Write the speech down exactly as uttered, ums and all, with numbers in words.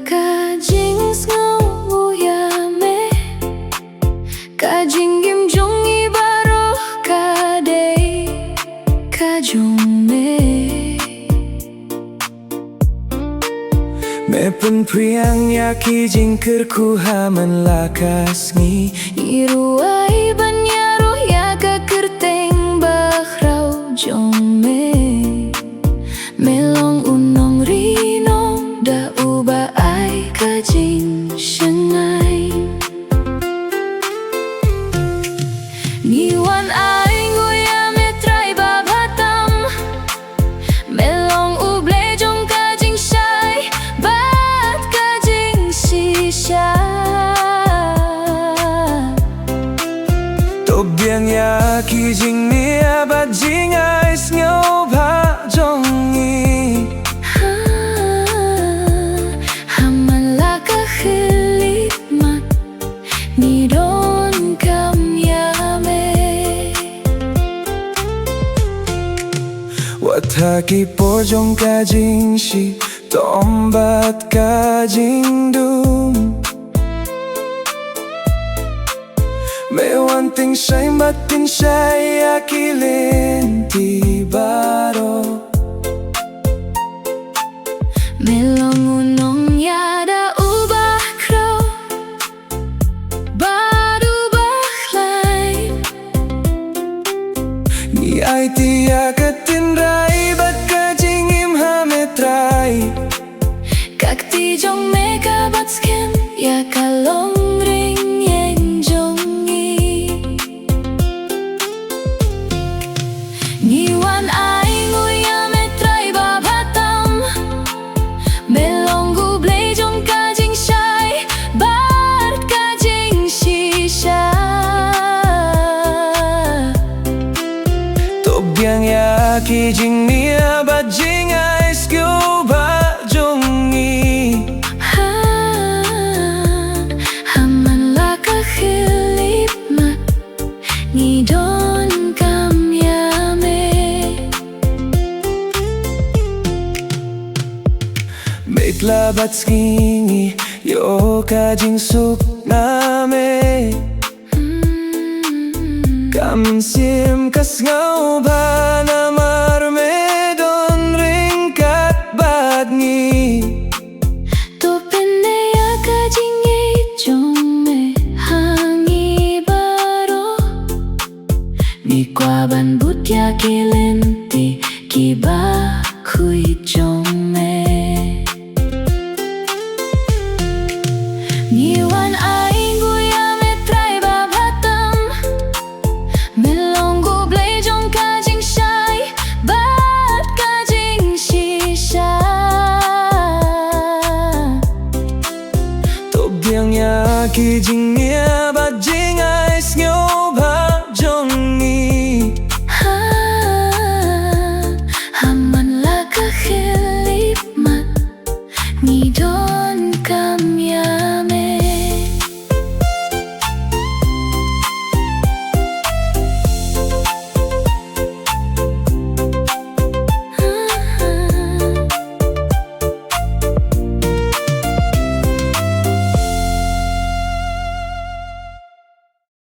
Ka jingsngew ïa me, ka jingim jong ngi baroh ka dei ka jong me. Me pynpriang ïa ki jingkyrkhu ha man la ka sngi. Ngi ruh ai ban ïaroh ïa ka kyrteng bakhraw jong me. Me long u nongri nongda uba ai ka jingshngaiñ. Ngi wan ai nguh ïa me Trai ba bha tam. Me long U Blei jong ka jingshai bad ka jingshisha. To biang ïa ki jingmih bad jingai sngewbha jong ngi. Ha, ha man la ka khyllipmat ngi donkam ïa me. Wat ha ki por jong ka jingshitom bad ka jingdum, me wan tyngshaiñ bad pynshai ïa ki lynti baroh. Me long u nongïada uba khraw bad uba khlaiñ. Ngi aiti ïa ka tynrai bad ka jingim ha me Trai. Ka kti jong me ka bat skhem ïa ka longryngïeng jong ngi. Ngi wan ai nguh ïa me Trai ba bha tam. Me long U Blei jong ka jingshai bad ka jingshisha. To biang ïa ki jingmih bad jingai sngewbha jong ngi. Ha, ha man la ka khyllipmat ngi donkam ïa me. Met la bad sngi ngi ïoh ka jingsuk na me. Ka mynsiem ka sngewbha namar me don ryngkat bad ngi. To pynïaid ïa ka jingïeit jong me ha ngi baroh. Ngi kwah ban bud ïa ki lynti kiba khuid jong